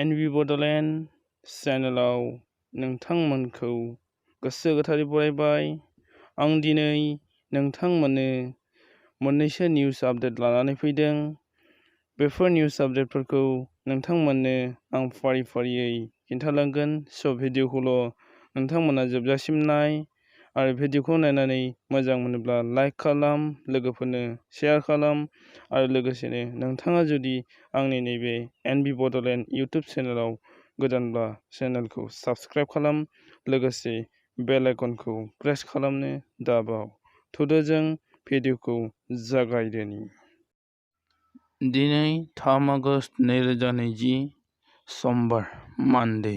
एनबि बड'लेण्ड चेनेलाव नोंथांमोनखौ गोसो गोथारै बरायबाय। आं दिनै नोंथांमोननो मोननैसो निउस आपडेट लानानै फैदों। बेफोर निउस आपडेटफोरखौ नोंथांमोननो आं फारि फारियै खिन्थालांगोन। स' भिडिअखौल' नोंथांमोना जोबजासिम नाय आरो भिडिअखौ नायनानै मोजां मोनोब्ला लाइक खालाम, लोगोफोरनो शेयार खालाम आरो लोगोसेनो नोंथाङा जुदि आंनि नैबे एनबि बड'लेण्ड इउटुब चेनेलाव गोदानब्ला चेनेलखौ साबस्क्राइब खालाम, लोगोसे बेल आइकनखौ प्रेस खालामनो दाबाव। थुदो जों भिडिअखौ जागायदोनि। दिनै 3 आगस्ट 2020 समबार मानडे।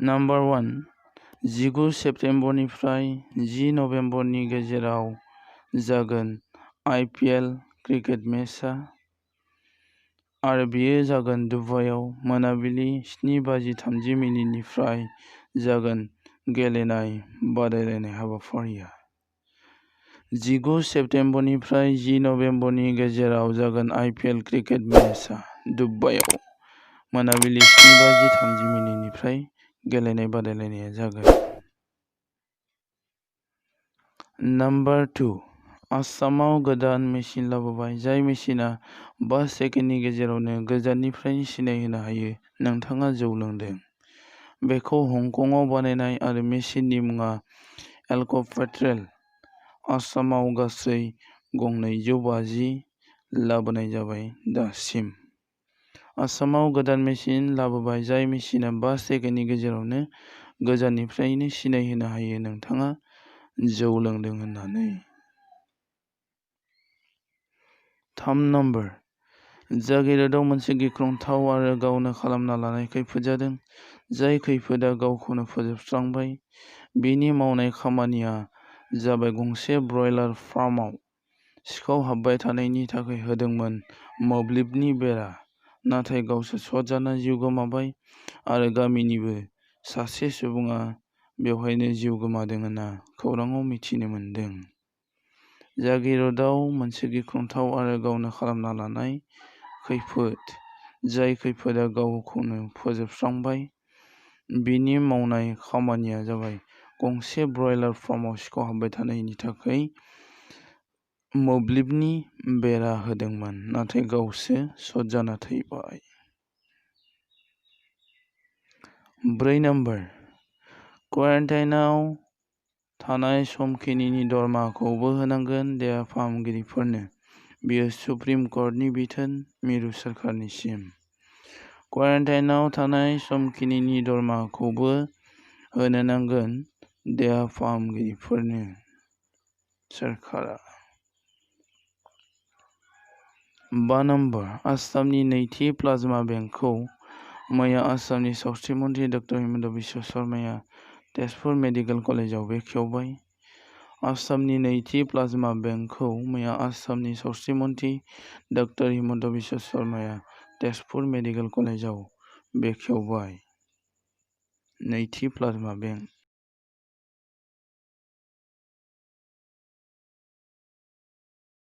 नाम्बार 1 19 सेप्तेम्बरनिफ्राय 10 नभेम्बरनि गेजेराव जागोन IPL क्रिकेट मेचआ आरो बेयो जागोन दुबाइआव मोनाबिलि 7:30 निफ्राय जागोन गेलेनाय बादायलायनाय हाबाफारिया। 19 सेप्तेम्बरनिफ्राय 10 नभेम्बरनि गेजेराव जागोन IPL क्रिकेट मेचआ दुबाइआव मोनाबिलि 7:30 निफ्राय गेलेनाय बादायलायनाया जागोन। नाम्बार 2 आसामाव गोदान मेसिन लाबोबाय, जाय मेसिनआ 5 सेकेन्डनि गेजेरावनो गोजाननिफ्रायनो सिनायहोनो हायो नोंथाङा जौ लोंदों। बेखौ हंकंआव बानायनाय आरो मेसिननि मुङा एल्क'पेट्रेल। आसामाव गासै गं 250 लाबोनाय जाबाय दासिम। आसामाव गोदान मेसिन लाबोबाय, जाय मेसिनआ 5 सेकेन्डनि गेजेरावनो गोजाननिफ्रायनो सिनायहोनो हायो नोंथाङा जौ लोंदों होननानै। 3 नम्बर जागिरदआव मोनसे गिख्रंथाव आरो गावनो खालामना लानाय खैफोद जादों। जाय खैफोदआ गावखौनो फोजोबस्रांबाय। बिनि मावनाय खामानिया जाबाय गंसे ब्रयलार फार्माव सिखाव हाबबाय थानायनि थाखाय होदोंमोन मोब्लिबनि बेरा, नाथाय गावसो शट जाना जिउ गोमाबाय आरो गामिनिबो सासे सुबुङा बेवहायनो जिउ गोमादों होनना खौराङाव मिथिनो मोन्दों। जागिरदआव मोनसे गिख्रंथाव आरो गावनो खालामना लानाय खैफोद। जाय खैफोदआ गावखौनो फोजोबस्रांबाय। बिनि मावनाय खामानिया जाबाय गंसे ब्रयलार फार्माव सिखाव हाबबाय थानायनि थाखाय मोब्लिबनि बेरा होदोंमोन, नाथाय गावसो शट जाना थैबाय। 4 नम्बर क्वारेन्टाइनआव थानाय समखिनिनि दरमाहाखौबो होनांगोन देहा फाहामगिरिफोरनो। बेयो सुप्रिम कर्टनि बिथोन मिरु सोरखारनिसिम। क्वारेन्टाइनआव थानाय समखिनिनि दरमाहाखौबो होनो नांगोन देहा फाहामगिरिफोरनो सोरखारा। 5 नम्बर आसामनि नैथि प्लाज्मा बेंकखौ मैया आसामनि सावस्रि मन्थ्रि ड. हिमन्त बिश्व शर्माया तेजपुर मेडिकेल कलेजाव बेखेवबाय। आसामनि नैथि प्लाज्मा बेंकखौ मैया आसामनि सावस्रि मन्थ्रि ड. हिमन्त बिश्व शर्माया तेजपुर मेडिकेल कलेजाव बेखेवबाय। नैथि प्लाज्मा बेंक